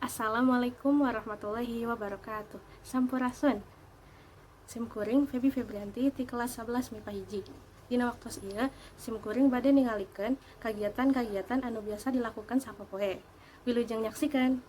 Assalamualaikum warahmatullahi wabarakatuh. Sampurasun. Sim kuring Febi Febrianti ti kelas 11 MIPA 1. Dina waktos ieu sim kuring bade ningalikeun kagiatan-kagiatan anu biasa dilakukan sapopoe. Wilujeng nyaksikeun.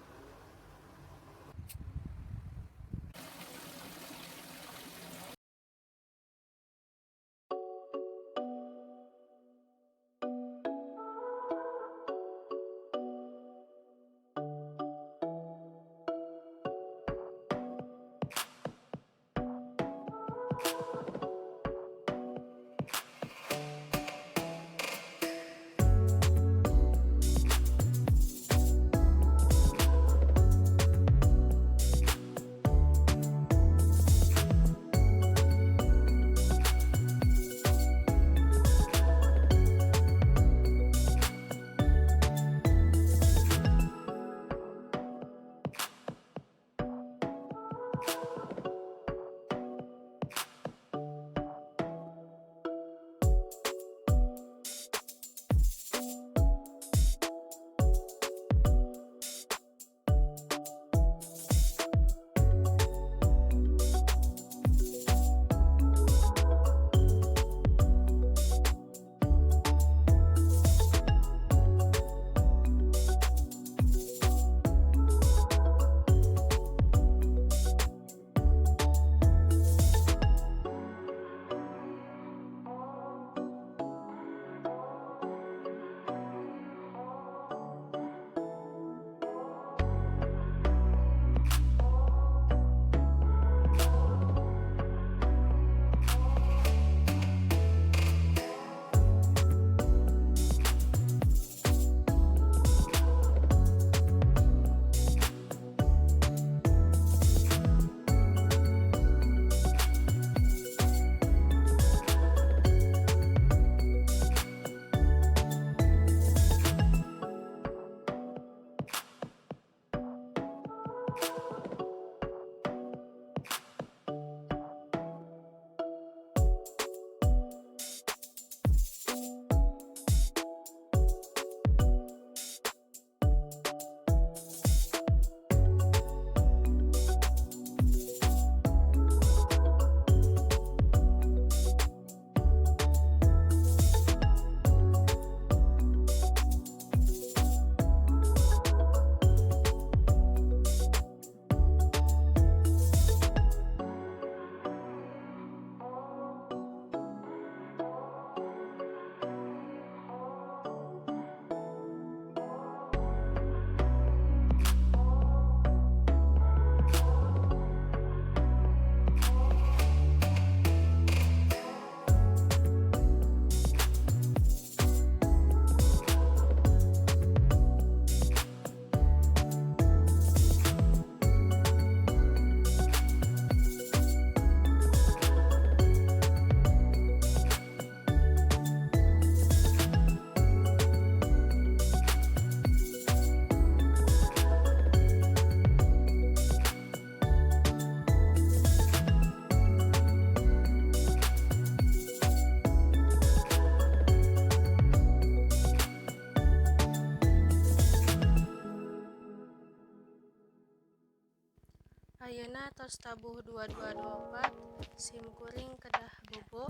Ayeuna tos tabuh 2224, sim kuring kedah bobo.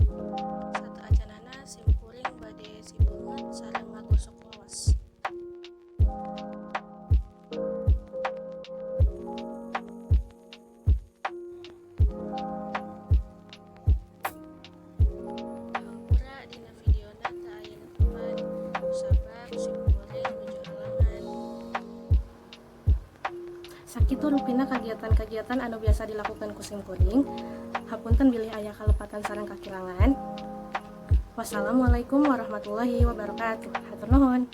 Sateuacanna sim kuring bade sibeungeut sareng ngagosok waos. Hampura, dina videona teu aya nutupan kusabab sim kuring nuju halangan. Sakitu rupina kagiatan-kagiatan anu biasa dilakukan ku sim kuring. Hapunten bilih aya kalepatan sareng kakirangan. Wassalamualaikum warahmatullahi wabarakatuh. Hatur nuhun.